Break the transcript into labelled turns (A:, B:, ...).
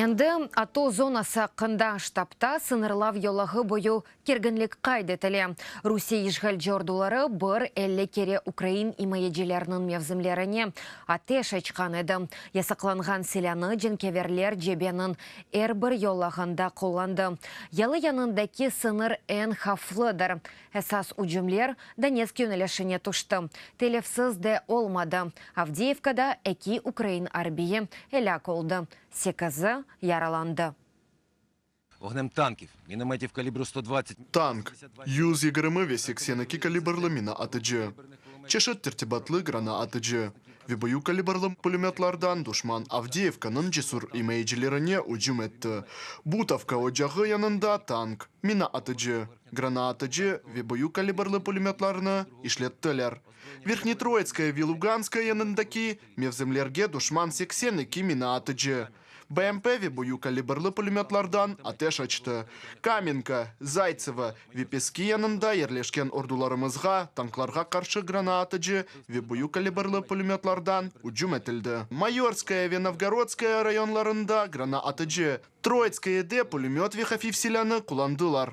A: Endi ATO zonası aqqında, ştabta sıñırlav yolağı boyu kerginlik qayd etile. Rusiye işğalci orduları bir 50 kere ukrain imayecileriniñ mevzimlerine ateş açqan edi. Yasaqlanğan silânı cenkâverler cebeniñ er bir yolağında qullandı. Yalı yanındaki sıñır eñ havflıdır. Esas ücümler Donetsk yönelişine tüşti. Telefsiz de olmadı. Avdiyivkada eki ukrain arbiyi elâk oldı, sekizi yaralandı.
B: Вогнем танків, мінометів калібру 120,
C: Tank, 120 ve 82 kalibrli mina atıcı, çeşit tertibatlı granatatıcı ve büyük kalibrli pulemötlardan duşman Avdiyivkanıñ cesür imayecilerine ücüm etti. Butovka ocağı yanında tank, mina atıcı, granatatıcı ve büyük kalibrli pulemötlarnı işlettiler. Verhnetroitskoye ve Luganskoye yanındaki mevzimlerge duşman 82 mina atıcı, BMP ve büyük kalibrli pulemötlardan ateş açtı. Kamenka, Zaytsevo ve Peski yanında yerleşken ordularımızğa tanklarğa qarşı granatatıcı ve büyük kalibrli pulemötlardan ücüm etildi. Mayorskoye ve Novgorodskoye rayonlarında granatatıcı, Troitskoyede pulemöt ve hafif silânı qullandılar.